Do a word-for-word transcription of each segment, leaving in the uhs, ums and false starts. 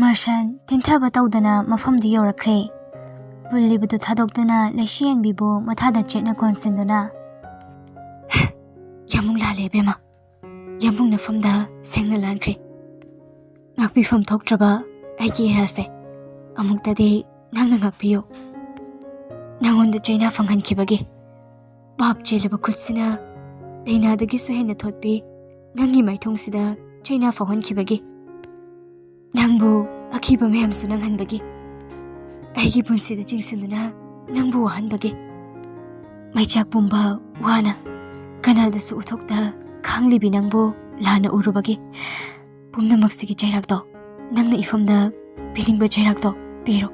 ꯃꯔꯁꯟ ꯊꯤꯟꯊꯕ ꯇꯧꯗꯅ ꯃꯐꯝꯗꯨ ꯌꯧꯔꯛꯈ꯭ꯔꯦ꯫ ꯄꯨꯜꯂꯤꯕꯗꯨ ꯊꯥꯗꯣꯛꯇꯨꯅ ꯂꯩꯁꯤ ꯌꯦꯡꯕꯤꯕꯨ ꯃꯊꯥꯗ ꯆꯦꯠꯅ ꯀꯣꯟꯁꯤꯟꯗꯨꯅ, "ꯌꯥꯝꯕꯨꯡ ꯂꯥꯜꯂꯦ ꯏꯕꯦꯝꯃ꯫ ꯌꯥꯝꯕꯨꯡ ꯅꯐꯝꯗ ꯁꯦꯡꯅ ꯂꯥꯟꯈ꯭ꯔꯦ꯫ ꯉꯥꯛꯄꯤꯐꯝ ꯊꯣꯛꯇ꯭ꯔꯕ ꯑꯩꯒꯤ ꯏꯔꯥꯁꯦ ꯑꯃꯨꯛꯇꯗꯤ ꯅꯪꯅ ꯉꯥꯛꯄꯤꯌꯨ꯫ ꯅꯪꯉꯣꯟꯗ ꯆꯩꯅꯥ ꯐꯪꯍꯟꯈꯤꯕꯒꯤ, ꯄꯥꯞ ꯆꯦꯜꯂꯕ ꯈꯨꯠꯁꯤꯅ ꯂꯥꯏꯅꯥꯗꯒꯤꯁꯨ ꯍꯦꯟꯅ ꯊꯣꯠꯄꯤ ꯅꯪꯒꯤ ꯃꯥꯏꯊꯣꯡꯁꯤꯗ ꯆꯩꯅꯥ ꯐꯥꯎꯍꯟꯈꯤꯕꯒꯤ, ꯅꯪꯕꯨ ꯑꯀꯤꯕ ꯃꯌꯥꯝꯁꯨ ꯅꯪꯍꯟꯕꯒꯤ, ꯑꯩꯒꯤ ꯄꯨꯟꯁꯤꯗ ꯆꯤꯡꯁꯤꯟꯗꯨꯅ ꯅꯪꯕꯨ ꯋꯥꯍꯟꯕꯒꯤ, ꯃꯩꯆꯥꯛ ꯄꯨꯝꯕ ꯋꯥꯅ ꯀꯅꯥꯗꯁꯨ ꯎꯊꯣꯛꯇ ꯈꯥꯡꯂꯤꯕꯤ ꯅꯪꯕꯨ ꯂꯥꯟꯅ ꯎꯔꯨꯕꯒꯤ, ꯄꯨꯝꯅꯃꯛꯁꯤꯒꯤ ꯆꯩꯔꯥꯛꯇꯣ ꯅꯪꯅ ꯏꯐꯝꯗ ꯄꯤꯅꯤꯡꯕ ꯆꯩꯔꯥꯛꯇꯣ ꯄꯤꯔꯣ꯫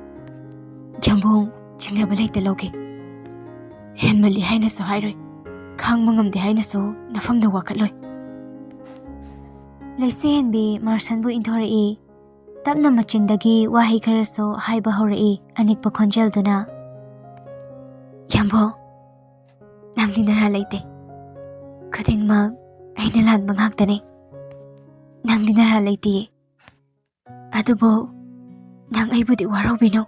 ꯌꯥꯝꯕꯨꯡ ꯆꯤꯡꯅꯕ ꯂꯩꯇ ꯂꯧꯒꯦ꯫ ꯍꯦꯟꯃꯜꯂꯤ ꯍꯥꯏꯅꯁꯨ ꯍꯥꯏꯔꯣꯏ, ꯈꯥꯡꯕ ꯉꯝꯗꯦ ꯍꯥꯏꯅꯁꯨ ꯅꯐꯝꯗ ꯋꯥꯀꯠꯂꯣꯏ꯫" ꯂꯩꯁꯦꯍꯦꯟꯕꯤ ꯃꯔꯁꯟꯕꯨ ꯏꯟꯊꯣꯔꯛꯏ꯫ ꯇꯞꯅ ꯃꯆꯤꯟꯗꯒꯤ ꯋꯥꯍꯩ ꯈꯔꯁꯨ ꯍꯥꯏꯕ ꯍꯧꯔꯛꯏ ꯑꯅꯤꯛꯄ ꯈꯣꯟꯖꯦꯜꯗꯨꯅ, "ꯌꯥꯝꯕꯨꯡ, ꯅꯪꯗꯤ ꯅꯔꯥ ꯂꯩꯇꯦ꯫ ꯈꯨꯗꯤꯡꯃꯛ ꯑꯩꯅ ꯂꯥꯟꯕ ꯉꯥꯛꯇꯅꯤ꯫ ꯅꯪꯗꯤ ꯅꯔꯥ ꯂꯩꯇꯦ꯫ ꯑꯗꯨꯕꯨ ꯅꯪ ꯑꯩꯕꯨꯗꯤ ꯋꯥꯔꯧꯕꯤꯅꯨ꯫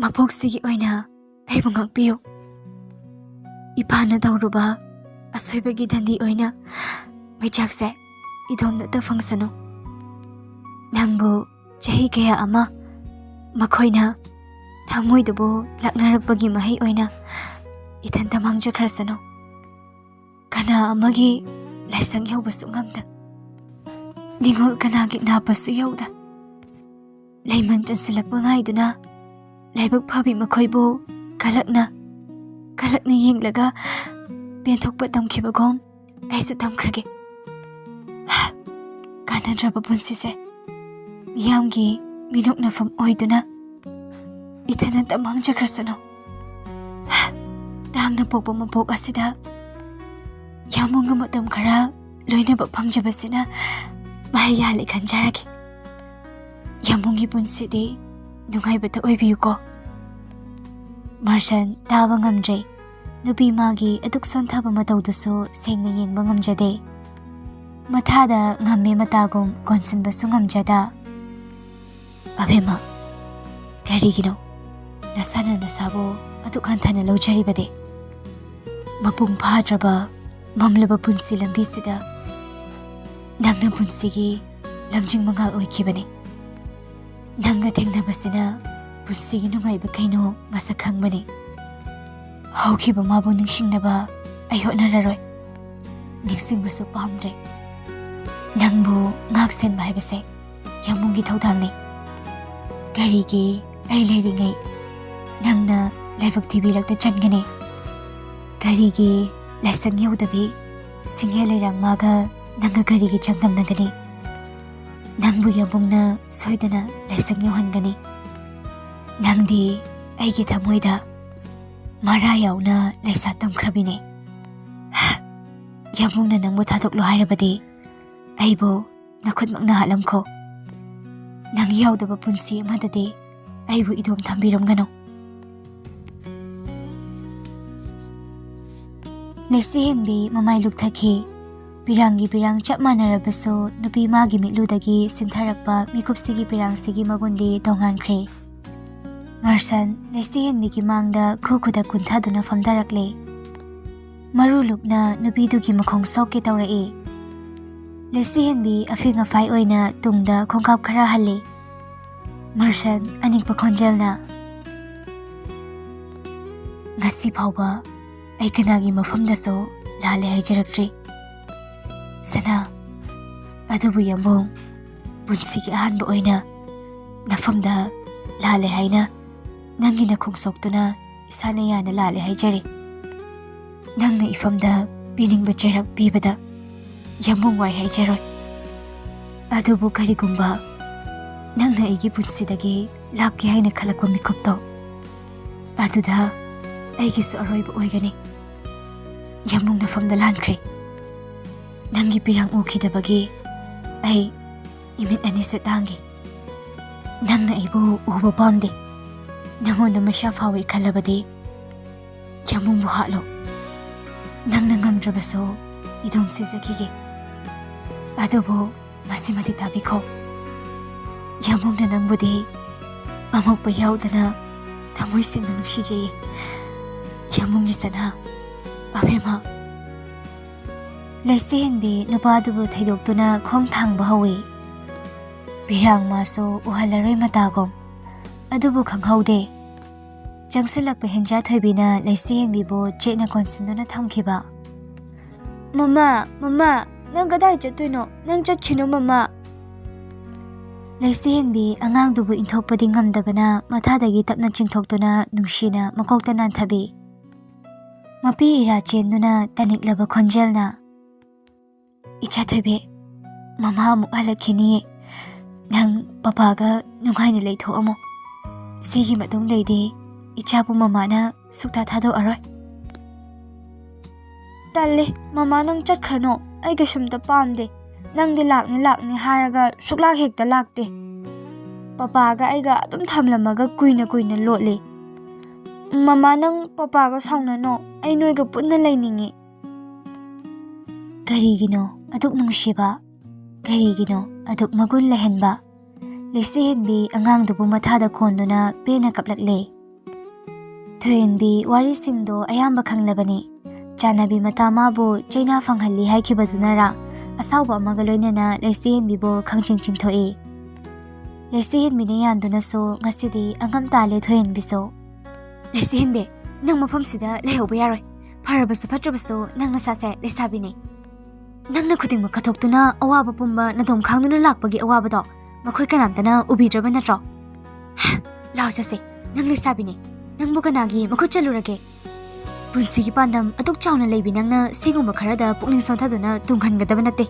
ꯃꯄꯣꯛꯁꯤꯒꯤ ꯑꯣꯏꯅ ꯑꯩꯕꯨ ꯉꯥꯛꯄꯤꯌꯨ꯫ ꯏꯄꯥꯅ ꯇꯧꯔꯨꯕ ꯑꯁꯣꯏꯕꯒꯤ ꯗꯟꯗꯤ ꯑꯣꯏꯅ ꯃꯩꯆꯥꯛꯁꯦ ꯏꯗꯣꯝꯗꯇ ꯐꯪꯁꯅꯨ꯫ ꯅꯪꯕꯨ ꯆꯍꯤ ꯀꯌꯥ ꯑꯃ ꯃꯈꯣꯏꯅ ꯊꯃꯣꯏꯗꯨꯕꯨ ꯂꯥꯛꯅꯔꯛꯄꯒꯤ ꯃꯍꯩ ꯑꯣꯏꯅ ꯏꯊꯟꯇ ꯃꯥꯡꯖꯈ꯭ꯔꯁꯅꯨ꯫ ꯀꯅꯥ ꯑꯃꯒꯤ ꯂꯥꯏꯁꯪ ꯌꯧꯕꯁꯨ ꯉꯝꯗ, ꯅꯤꯡꯉꯣꯜ ꯀꯅꯥꯒꯤ ꯅꯥꯞꯄꯁꯨ ꯌꯧꯗ, ꯂꯩꯃꯟ ꯆꯟꯁꯤꯜꯂꯛꯄ ꯉꯥꯏꯗꯨꯅ ꯂꯥꯏꯕꯛ ꯐꯕꯤ ꯃꯈꯣꯏꯕꯨ ꯀꯂꯛꯅ ꯀꯂꯛꯅ ꯌꯦꯡꯂꯒ ꯄꯦꯟꯊꯣꯛꯄ ꯇꯝꯈꯤꯕꯒꯨꯝ ꯑꯩꯁꯨ ꯇꯝꯈ꯭ꯔꯒꯦ꯫ ꯀꯥꯟꯅꯗ꯭ꯔꯕ ꯄꯨꯟꯁꯤꯁꯦ ꯃꯤꯌꯥꯝꯒꯤ ꯃꯤꯅꯣꯛꯅꯐꯝ ꯑꯣꯏꯗꯨꯅ ꯏꯊꯟꯇ ꯃꯥꯡꯖꯈ꯭ꯔꯁꯅꯨ꯫ ꯇꯥꯡꯅ ꯄꯣꯛꯄ ꯃꯄꯣꯛ ꯑꯁꯤꯗ ꯌꯥꯝꯕꯨꯡꯒ ꯃꯇꯝ ꯈꯔ ꯂꯣꯏꯅꯕ ꯐꯪꯖꯕꯁꯤꯅ ꯃꯍꯩ ꯌꯥꯜꯂꯦ ꯈꯟꯖꯔꯒꯦ꯫ ꯌꯥꯝꯕꯨꯡꯒꯤ ꯄꯨꯟꯁꯤꯗꯤ ꯅꯨꯡꯉꯥꯏꯕꯇ ꯑꯣꯏꯕꯤꯌꯨꯀꯣ꯫" ꯃꯔꯁꯟ ꯇꯥꯕ ꯉꯝꯗ꯭ꯔꯦ꯫ ꯅꯨꯄꯤ ꯃꯥꯒꯤ ꯑꯗꯨꯛ ꯁꯣꯟꯊꯕ ꯃꯇꯧꯗꯨꯁꯨ ꯁꯦꯡꯅ ꯌꯦꯡꯕ ꯉꯝꯖꯗꯦ꯫ ꯃꯊꯥꯗ ꯉꯝꯃꯦ ꯃꯇꯥꯒꯨꯝ ꯀꯣꯟꯁꯤꯟꯕꯁꯨ ꯉꯝꯖꯗ, ꯑꯕꯦꯝꯃ, ꯀꯔꯤꯒꯤꯅꯣ ꯅꯁꯥꯅ ꯅꯁꯥꯕꯨ ꯑꯗꯨꯛ ꯍꯟꯊꯅ ꯂꯧꯖꯔꯤꯕꯗꯤ? ꯃꯄꯨꯡ ꯐꯥꯗ꯭ꯔꯕ ꯃꯝꯂꯕ ꯄꯨꯟꯁꯤ ꯂꯝꯕꯤꯁꯤꯗ ꯅꯪꯅ ꯄꯨꯟꯁꯤꯒꯤ ꯂꯝꯖꯤꯡ ꯃꯉꯥꯜ ꯑꯣꯏꯈꯤꯕꯅꯤ꯫ ꯅꯪꯒ ꯊꯦꯡꯅꯕꯁꯤꯅ ꯄꯨꯟꯁꯤꯒꯤ ꯅꯨꯡꯉꯥꯏꯕ ꯀꯩꯅꯣ ꯃꯁꯛ ꯈꯪꯕꯅꯤ꯫ ꯍꯧꯈꯤꯕ ꯃꯥꯕꯨ ꯅꯤꯡꯁꯤꯡꯅꯕ ꯑꯩ ꯍꯣꯠꯅꯔꯔꯣꯏ꯫ ꯅꯤꯡꯁꯤꯡꯕꯁꯨ ꯄꯥꯝꯗ꯭ꯔꯦ꯫ ꯅꯪꯕꯨ ꯉꯥꯛ ꯁꯦꯟꯕ ꯍꯥꯏꯕꯁꯦ ꯌꯥꯝꯕꯨꯡꯒꯤ ꯊꯧꯗꯥꯡꯅꯤ꯫ ꯀꯔꯤꯒꯤ ꯑꯩ ꯂꯩꯔꯤꯉꯩ ꯅꯪꯅ ꯂꯥꯏꯕꯛ ꯊꯤꯕꯤ ꯂꯛꯇ ꯆꯟꯒꯅꯤ? ꯀꯔꯤꯒꯤ ꯂꯥꯏꯁꯪ ꯌꯧꯗꯕꯤ ꯁꯤꯡꯍꯦ ꯂꯩꯔꯥꯡ ꯃꯥꯒ ꯅꯪꯒ ꯀꯔꯤꯒꯤ ꯆꯥꯡꯗꯝꯅꯒꯅꯤ? ꯅꯪꯕꯨ ꯌꯥꯝꯕꯨꯡꯅ ꯁꯣꯏꯗꯅ ꯂꯥꯏꯁꯪ ꯌꯧꯍꯟꯒꯅꯤ꯫ ꯅꯪꯗꯤ ꯑꯩꯒꯤ ꯊꯃꯣꯏꯗ ꯃꯔꯥ ꯌꯥꯎꯅ ꯂꯩꯁꯥ ꯇꯝꯈ꯭ꯔꯕꯤꯅꯦ꯫ ꯌꯥꯝꯕꯨꯡꯅ ꯅꯪꯕꯨ ꯊꯥꯗꯣꯛꯂꯣ ꯍꯥꯏꯔꯕꯗꯤ ꯑꯩꯕꯨ ꯅꯈꯨꯠꯃꯛꯅ ꯍꯥꯠꯂꯝꯈꯣ꯫ ꯅꯪ ꯌꯥꯎꯗꯕ ꯄꯨꯟꯁꯤ ꯑꯃꯗꯗꯤ ꯑꯩꯕꯨ ꯏꯗꯣꯝ ꯊꯝꯕꯤꯔꯝꯒꯅꯨ꯫ ꯂꯩꯆꯤꯍꯦꯟꯕꯤ ꯃꯃꯥꯏ ꯂꯨꯞꯊꯈꯤ꯫ ꯄꯤꯔꯥꯡꯒꯤ ꯄꯤꯔꯥꯡ ꯆꯞ ꯃꯥꯟꯅꯔꯕꯁꯨ ꯅꯨꯄꯤ ꯃꯥꯒꯤ ꯃꯤꯠꯂꯨꯗꯒꯤ ꯁꯤꯟꯊꯔꯛꯄ ꯃꯤꯀꯨꯞꯁꯤꯒꯤ ꯄꯤꯔꯥꯡꯁꯤꯒꯤ ꯃꯒꯨꯟꯗꯤ ꯇꯣꯉꯥꯟꯈ꯭ꯔꯦ꯫ ꯃꯔꯁꯟ ꯂꯩꯆꯤꯍꯦꯟꯕꯤꯒꯤ ꯃꯥꯡꯗ ꯈꯨ ꯈꯨꯗ ꯀꯨꯟꯊꯗꯨꯅ ꯐꯝꯊꯔꯛꯂꯦ꯫ ꯃꯔꯨ ꯂꯨꯛꯅ ꯅꯨꯄꯤꯗꯨꯒꯤ ꯃꯈꯣꯡ ꯁꯣꯛꯀꯦ ꯇꯧꯔꯛꯏ꯫ ꯂꯩꯆꯤꯍꯦꯟꯕꯤ ꯑꯐꯤꯡ ꯑꯐꯥꯏ ꯑꯣꯏꯅ ꯇꯨꯡꯗ ꯈꯣꯡꯀꯥꯞ ꯈꯔ ꯍꯜꯂꯤ꯫ ꯃꯔꯁꯟ ꯑꯅꯤꯛꯄ ꯈꯣꯟꯖꯦꯜꯅ, "ꯉꯁꯤ ꯐꯥꯎꯕ ꯑꯩ ꯀꯅꯥꯒꯤ ꯃꯐꯝꯗꯁꯨ ꯂꯥꯜꯂꯦ ꯍꯥꯏꯖꯔꯛꯇ꯭ꯔꯤ, ꯁꯅꯥ꯫ ꯑꯗꯨꯕꯨ ꯌꯥꯝꯕꯨꯡ, ꯄꯨꯟꯁꯤꯒꯤ ꯑꯍꯥꯟꯕ ꯑꯣꯏꯅ ꯅꯐꯝꯗ ꯂꯥꯜꯂꯦ ꯍꯥꯏꯅ ꯅꯪꯒꯤ ꯅꯈꯣꯡ ꯁꯣꯛꯇꯨꯅ ꯏꯁꯥꯅ ꯌꯥꯅ ꯂꯥꯜꯂꯦ ꯍꯥꯏꯖꯔꯦ꯫ ꯅꯪꯅ ꯏꯐꯝꯗ ꯄꯤꯅꯤꯡꯕ ꯆꯩꯔꯥꯛ ꯄꯤꯕꯗ ꯌꯥꯝꯕꯨꯡ ꯋꯥꯏ ꯍꯥꯏꯖꯔꯣꯏ꯫ ꯑꯗꯨꯕꯨ ꯀꯔꯤꯒꯨꯝꯕ ꯅꯪꯅ ꯑꯩꯒꯤ ꯄꯨꯟꯁꯤꯗꯒꯤ ꯂꯥꯞꯀꯦ ꯍꯥꯏꯅ ꯈꯜꯂꯛꯄ ꯃꯤꯀꯨꯞꯇꯣ, ꯑꯗꯨꯗ ꯑꯩꯒꯤꯁꯨ ꯑꯔꯣꯏꯕ ꯑꯣꯏꯒꯅꯤ꯫ ꯌꯥꯝꯕꯨꯡ ꯅꯐꯝꯗ ꯂꯥꯟꯈ꯭ꯔꯦ꯫ ꯅꯪꯒꯤ ꯄꯤꯔꯥꯡ ꯎꯈꯤꯗꯕꯒꯤ ꯑꯩ ꯏꯃꯤꯠ ꯑꯅꯤꯁꯦ ꯇꯥꯡꯒꯤ꯫ ꯅꯪꯅ ꯑꯩꯕꯨ ꯎꯕ ꯄꯥꯝꯗꯦ꯫ ꯅꯪꯉꯣꯟꯗ ꯃꯩꯁꯥ ꯐꯥꯎꯏ ꯈꯜꯂꯕꯗꯤ ꯌꯥꯝꯕꯨꯡꯕꯨ ꯍꯥꯠꯂꯣ꯫ ꯅꯪꯅ ꯉꯝꯗ꯭ꯔꯕꯁꯨ ꯏꯗꯣꯝ ꯁꯤꯖꯈꯤꯒꯦ꯫ ꯑꯗꯨꯕꯨ ꯃꯁꯤꯃꯗꯤ ꯇꯥꯕꯤꯈꯣ꯫ ꯌꯥꯃꯨꯡꯅ ꯅꯪꯕꯨꯗꯤ ꯑꯃꯣꯠꯄ ꯌꯥꯎꯗꯅ ꯊꯃꯣꯏ ꯁꯦꯡꯅ ꯅꯨꯡꯁꯤꯖꯩ꯫ ꯌꯥꯃꯨꯡꯒꯤ ꯁꯅꯥ, ꯑꯕꯦꯝꯃ꯫ ꯂꯩꯆꯤꯍꯦꯟꯕꯤ ꯅꯨꯄꯥꯗꯨꯕꯨ ꯊꯩꯗꯣꯛꯇꯨꯅ ꯈꯣꯡ ꯊꯥꯡꯕ ꯍꯧꯏ꯫ ꯄꯤꯔꯥꯡ ꯃꯥꯁꯨ ꯎꯍꯜꯂꯔꯣꯏ ꯃꯇꯥꯒꯨꯝ꯫ ꯑꯗꯨꯕꯨ ꯈꯪꯍꯧꯗꯦ꯫ ꯆꯪꯁꯤꯜꯂꯛꯄ ꯍꯦꯟꯖꯥ ꯊꯣꯏꯕꯤꯅ ꯂꯩꯆꯤꯍꯦꯟꯕꯤꯕꯨ ꯆꯦꯠꯅ ꯀꯣꯟꯁꯤꯟꯗꯨꯅ ꯊꯝꯈꯤꯕ꯫ "ꯃꯃꯥ, ꯃꯃꯥ, ꯅꯪ ꯀꯗꯥꯏ ꯆꯠꯇꯣꯏꯅꯣ? ꯅꯪ ꯆꯠꯈꯤꯅꯨ, ꯃꯃꯥ!" ꯂꯩꯆꯤꯍꯦꯟꯕꯤ ꯑꯉꯥꯡꯗꯨꯕꯨ ꯏꯟꯊꯣꯛꯄꯗꯤ ꯉꯝꯗꯕꯅ ꯃꯊꯥꯗꯒꯤ ꯇꯞꯅ ꯆꯤꯡꯊꯣꯛꯇꯨꯅ ꯅꯨꯡꯁꯤꯅ ꯃꯀꯣꯛꯇ ꯅꯥꯟꯊꯕꯤ꯫ ꯃꯄꯤ ꯏꯔꯥ ꯆꯦꯟꯗꯨꯅ ꯇꯅꯤꯛꯂꯕ ꯈꯣꯟꯖꯦꯜꯅ, "ꯏꯆꯥ ꯊꯣꯏꯕꯤ, ꯃꯃꯥ ꯑꯃꯨꯛ ꯍꯜꯂꯛꯈꯤꯅꯤꯌꯦ꯫ ꯅꯪ ꯄꯄꯥꯒ ꯅꯨꯡꯉꯥꯏꯅ ꯂꯩꯊꯣꯛꯑꯝꯃꯣ꯫ ꯁꯤꯒꯤ ꯃꯇꯨꯡꯗꯩꯗꯤ ꯏꯆꯥꯕꯨ ꯃꯃꯥꯅ ꯁꯨꯛꯊꯥ ꯊꯥꯗꯣꯛꯑꯔꯣꯏ꯫" "ꯇꯜꯂꯦ, ꯃꯃꯥ, ꯅꯪ ꯆꯠꯈ꯭ꯔꯅꯣ꯫ ꯑꯩ ꯀꯩꯁꯨꯝꯇ ꯄꯥꯝꯗꯦ꯫ ꯅꯪꯗꯤ ꯂꯥꯛꯅꯤ ꯂꯥꯛꯅꯤ ꯍꯥꯏꯔꯒ ꯁꯨꯛꯂꯥꯛ ꯍꯦꯛꯇ ꯂꯥꯛꯇꯦ꯫ ꯄꯄꯥꯒ ꯑꯩꯒ ꯑꯗꯨꯝ ꯊꯝꯂꯝꯃꯒ ꯀꯨꯏꯅ ꯀꯨꯏꯅ ꯂꯣꯠꯂꯦ꯫ ꯃꯃꯥ, ꯅꯪ ꯄꯄꯥꯒ ꯁꯥꯎꯅꯅꯣ꯫ ꯑꯩ ꯅꯣꯏꯒ ꯄꯨꯟꯅ ꯂꯩꯅꯤꯡꯉꯤ꯫" ꯀꯔꯤꯒꯤꯅꯣ ꯑꯗꯨꯛ ꯅꯨꯡꯁꯤꯕ? ꯀꯔꯤꯒꯤꯅꯣ ꯑꯗꯨꯛ ꯃꯒꯨꯟ ꯂꯩꯍꯟꯕ? ꯂꯩꯆꯤꯍꯦꯟꯕꯤ ꯑꯉꯥꯡꯗꯨꯕꯨ ꯃꯊꯥꯗ ꯀꯣꯟꯗꯨꯅ ꯄꯦꯟꯅ ꯀꯞꯂꯛꯂꯦ꯫ ꯊꯣꯏꯍꯦꯟꯕꯤ ꯋꯥꯔꯤꯁꯤꯡꯗꯣ ꯑꯌꯥꯝꯕ ꯈꯪꯂꯕꯅꯤ꯫ ꯆꯥꯟꯅꯕꯤ ꯃꯇꯥ ꯃꯥꯕꯨ ꯆꯩꯅꯥ ꯐꯪꯍꯜꯂꯤ ꯍꯥꯏꯈꯤꯕꯗꯨꯅꯔꯥ, ꯑꯁꯥꯎꯕ ꯑꯃꯒ ꯂꯣꯏꯅꯅ ꯂꯩꯆꯤꯍꯦꯟꯕꯤꯕꯨ ꯈꯪꯆꯤꯡ ꯆꯤꯡꯊꯣꯛꯏ꯫ ꯂꯩꯆꯤꯍꯦꯟꯕꯤꯅ ꯌꯥꯟꯗꯨꯅꯁꯨ ꯉꯁꯤꯗꯤ ꯑꯉꯝ ꯇꯥꯜꯂꯦ ꯊꯣꯏꯍꯦꯟꯕꯤꯁꯨ꯫ "ꯂꯩꯆꯤꯍꯦꯟꯕꯤ, ꯅꯪ ꯃꯐꯝꯁꯤꯗ ꯂꯩꯍꯧꯕ ꯌꯥꯔꯣꯏ꯫ ꯐꯔꯕꯁꯨ ꯐꯠꯇ꯭ꯔꯕꯁꯨ ꯅꯪ ꯅꯁꯥꯁꯦ ꯂꯩꯁꯥꯕꯤꯅꯤ꯫ ꯅꯪꯅ ꯈꯨꯗꯤꯡꯃꯛ ꯀꯠꯊꯣꯛꯇꯨꯅ ꯑꯋꯥꯕ ꯄꯨꯝꯕ ꯅꯥꯗꯣꯝ ꯈꯥꯡꯗꯨꯅ ꯂꯥꯛꯄꯒꯤ ꯑꯋꯥꯕꯗꯣ ꯃꯈꯣꯏ ꯀꯅꯥꯝꯇꯅ ꯎꯕꯤꯗ꯭ꯔꯕ ꯅꯠꯇ꯭ꯔꯣ? ꯂꯥꯎ ꯆꯠꯁꯦ, ꯅꯪ ꯂꯩꯁꯥꯕꯤꯅꯤ꯫ ꯅꯪꯕꯨ ꯀꯅꯥꯒꯤ ꯃꯈꯨꯠ ꯆꯠꯂꯨꯔꯒꯦ? ꯄꯨꯟꯁꯤꯒꯤ ꯄꯥꯟꯗꯝ ꯑꯗꯨꯛ ꯆꯥꯎꯅ ꯂꯩꯕꯤ ꯅꯪꯅ ꯁꯤꯒꯨꯝꯕ ꯈꯔꯗ ꯄꯨꯛꯅꯤꯡ ꯁꯣꯟꯊꯗꯨꯅ ꯇꯨꯡꯍꯟꯒꯗꯕ ꯅꯠꯇꯦ꯫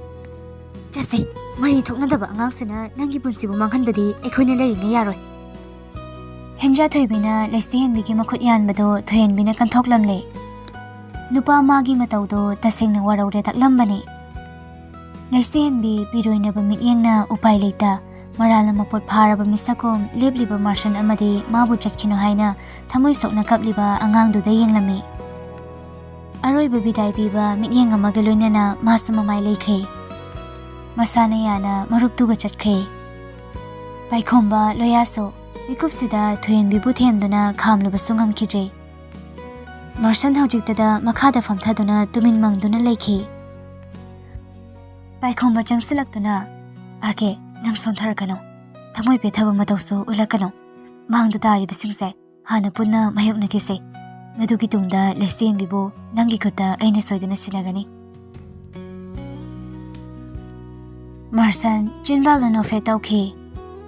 ꯆꯠꯁꯦ, ꯃꯔꯤ ꯊꯣꯛꯅꯗꯕ ꯑꯉꯥꯡꯁꯤꯅ ꯅꯪꯒꯤ ꯄꯨꯟꯁꯤꯕꯨ ꯃꯥꯡꯍꯟꯕꯗꯤ ꯑꯩꯈꯣꯏꯅ ꯂꯩꯔꯤꯉꯩ ꯌꯥꯔꯣꯏ꯫" ꯍꯦꯟꯖꯥ ꯊꯣꯏꯕꯤꯅ ꯂꯩꯆꯤꯍꯦꯟꯕꯤꯒꯤ ꯃꯈꯨꯠ ꯌꯥꯟꯕꯗꯨ ꯊꯣꯏꯍꯦꯟꯕꯤꯅ ꯀꯟꯊꯣꯛꯂꯝꯂꯦ꯫ ꯅꯨꯄꯥ ꯃꯥꯒꯤ ꯃꯇꯧꯗꯣ ꯇꯁꯦꯡꯅ ꯋꯥꯔꯧꯔꯦ ꯇꯥꯛꯂꯝꯕꯅꯤ꯫ ꯂꯩꯆꯤꯍꯦꯟꯕꯤ ꯄꯤꯔꯣꯏꯅꯕ ꯃꯤꯠꯌꯦꯡꯅ ꯎꯄꯥꯏ ꯂꯩꯇ ꯃꯔꯥꯜꯅ ꯃꯄꯣꯠ ꯐꯥꯔꯕ ꯃꯤꯁꯛꯀꯨꯝ ꯂꯦꯞꯂꯤꯕ ꯃꯥꯔꯁꯟ ꯑꯃꯗꯤ ꯃꯥꯕꯨ ꯆꯠꯈꯤꯅꯨ ꯍꯥꯏꯅ ꯊꯃꯣꯏ ꯁꯣꯛꯅ ꯀꯞꯂꯤꯕ ꯑꯉꯥꯡꯗꯨꯗ ꯌꯦꯡꯂꯝꯃꯤ꯫ ꯑꯔꯣꯏꯕ ꯕꯤꯗꯥꯏ ꯄꯤꯕ ꯃꯤꯠꯌꯦꯡ ꯑꯃꯒ ꯂꯣꯏꯅꯅ ꯃꯥꯁꯨ ꯃꯃꯥꯏ ꯂꯩꯈ꯭ꯔꯦ꯫ ꯃꯁꯥꯅ ꯌꯥꯅ ꯃꯔꯨꯞꯇꯨꯒ ꯆꯠꯈ꯭ꯔꯦ꯫ ꯄꯥꯏꯈꯣꯝꯕ ꯂꯣꯌꯥꯁꯨ ꯃꯤꯀꯨꯞꯁꯤꯗ ꯊꯣꯏꯍꯟꯕꯤꯕꯨ ꯊꯦꯝꯗꯨꯅ ꯈꯥꯝꯂꯨꯕꯁꯨ ꯉꯝꯈꯤꯗ꯭ꯔꯦ꯫ ꯃꯥꯔꯁꯟ ꯍꯧꯖꯤꯛꯇꯗ ꯃꯈꯥꯗ ꯐꯝꯊꯗꯨꯅ ꯇꯨꯃꯤꯟ ꯃꯪꯗꯨꯅ ꯂꯩꯈꯤ꯫ ꯄꯥꯏꯈꯣꯝꯕ ꯆꯪꯁꯤꯜꯂꯛꯇꯨꯅ, "ꯑꯥꯔ ꯀꯦ, ꯅꯪ ꯁꯣꯟꯊꯔꯛꯀꯅꯨ꯫ ꯊꯃꯣꯏ ꯄꯦꯊꯕ ꯃꯇꯧꯁꯨ ꯎꯠꯂꯛꯀꯅꯨ꯫ ꯃꯥꯡꯗ ꯇꯥꯔꯤꯕꯁꯤꯡꯁꯦ ꯍꯥꯟꯅ ꯄꯨꯟꯅ ꯃꯥꯌꯣꯛꯅꯈꯤꯁꯦ꯫ ꯃꯗꯨꯒꯤ ꯇꯨꯡꯗ ꯂꯩꯆꯦꯟꯕꯤꯕꯨ ꯅꯪꯒꯤ ꯈꯨꯠꯇ ꯑꯩꯅ ꯁꯣꯏꯗꯅ ꯁꯤꯟꯅꯒꯅꯤ꯫" ꯃꯥꯔꯁꯟ ꯆꯤꯟꯕꯥꯜꯗ ꯅꯣꯛꯐꯦꯠ ꯇꯧꯈꯤ꯫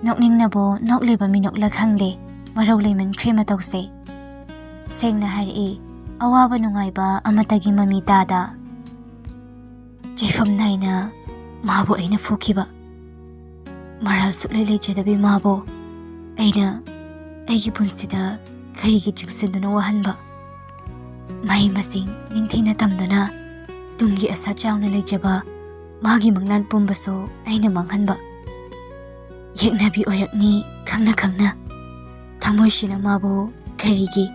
ꯅꯣꯛꯅꯤꯡꯅꯕꯨ ꯅꯣꯛꯂꯤꯕ ꯃꯤꯅꯣꯛꯂ ꯈꯪꯗꯦ, ꯃꯔꯧ ꯂꯩꯃꯟꯈ꯭ꯔꯦ ꯃꯇꯧꯁꯦ꯫ ꯁꯦꯡꯅ ꯍꯥꯏꯔꯛꯏ, ꯑꯋꯥꯕ ꯅꯨꯡꯉꯥꯏꯕ ꯑꯃꯠꯇꯒꯤ ꯃꯃꯤ ꯇꯥꯗ꯫ ꯆꯩꯐꯝ ꯅꯥꯏꯅ ꯃꯥꯕꯨ ꯑꯩꯅ ꯐꯨꯈꯤꯕ, ꯃꯔꯥꯜ ꯁꯨꯛꯂꯩ ꯂꯩꯖꯗꯕꯤ ꯃꯥꯕꯨ ꯑꯩꯅ ꯑꯩꯒꯤ ꯄꯨꯟꯁꯤꯗ ꯀꯔꯤꯒꯤ ꯆꯤꯡꯁꯤꯟꯗꯨꯅ ꯋꯥꯍꯟꯕ? ꯃꯍꯩ ꯃꯁꯤꯡ ꯅꯤꯡꯊꯤꯅ ꯇꯝꯗꯨꯅ ꯇꯨꯡꯒꯤ ꯑꯁꯥ ꯆꯥꯎꯅ ꯂꯩꯖꯕ ꯃꯥꯒꯤ ꯃꯪꯂꯥꯟ ꯄꯨꯝꯕꯁꯨ ꯑꯩꯅ ꯃꯥꯡꯍꯟꯕ꯫ ꯌꯦꯛꯅꯕꯤ ꯑꯣꯏꯔꯛꯅꯤ ꯈꯪꯅ ꯈꯪꯅ ꯊꯃꯣꯏꯁꯤꯅ ꯃꯥꯕꯨ ꯀꯔꯤꯒꯤ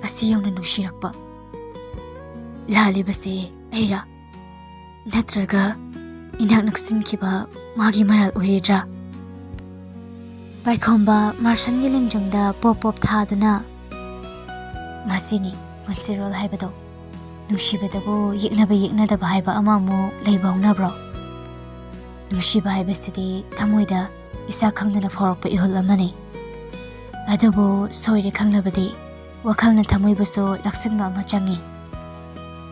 ꯑꯁꯤ ꯌꯧꯅ ꯅꯨꯡꯁꯤꯔꯛꯄ? ꯂꯥꯜꯂꯤꯕꯁꯦ ꯑꯩꯔꯥ? ꯅꯠꯇ꯭ꯔꯒ ꯏꯅꯥꯛ ꯅꯛꯁꯤꯟꯈꯤꯕ ꯃꯥꯒꯤ ꯃꯔꯥꯜ ꯑꯣꯏꯔꯤꯗ꯭ꯔꯥ? ꯄꯥꯏꯈꯣꯝꯕ ꯃꯥꯔꯁꯟꯒꯤ ꯂꯦꯡꯖꯨꯝꯗ ꯄꯣꯞ ꯄꯣꯞ ꯊꯥꯗꯨꯅ, "ꯃꯁꯤꯅꯤ ꯄꯨꯟꯁꯤꯔꯣꯜ ꯍꯥꯏꯕꯗꯣ꯫ ꯅꯨꯡꯁꯤꯕꯗꯕꯨ ꯌꯦꯛꯅꯕ ꯌꯦꯛꯅꯗꯕ ꯍꯥꯏꯕ ꯑꯃꯃꯨꯛ ꯂꯩꯕ ꯍꯧꯅꯕ꯭ꯔꯣ? ꯅꯨꯡꯁꯤꯕ ꯍꯥꯏꯕꯁꯤꯗꯤ ꯊꯃꯣꯏꯗ ꯏꯁꯥ ꯈꯪꯗꯅ ꯐꯥꯎꯔꯛꯄ ꯏꯍꯨꯜ ꯑꯃꯅꯤ꯫ ꯑꯗꯨꯕꯨ ꯁꯣꯏꯔꯦ ꯈꯪꯂꯕꯗꯤ ꯋꯥꯈꯜꯅ ꯊꯃꯣꯏꯕꯨꯁꯨ ꯂꯥꯛꯁꯤꯟꯕ ꯑꯃ ꯆꯪꯏ꯫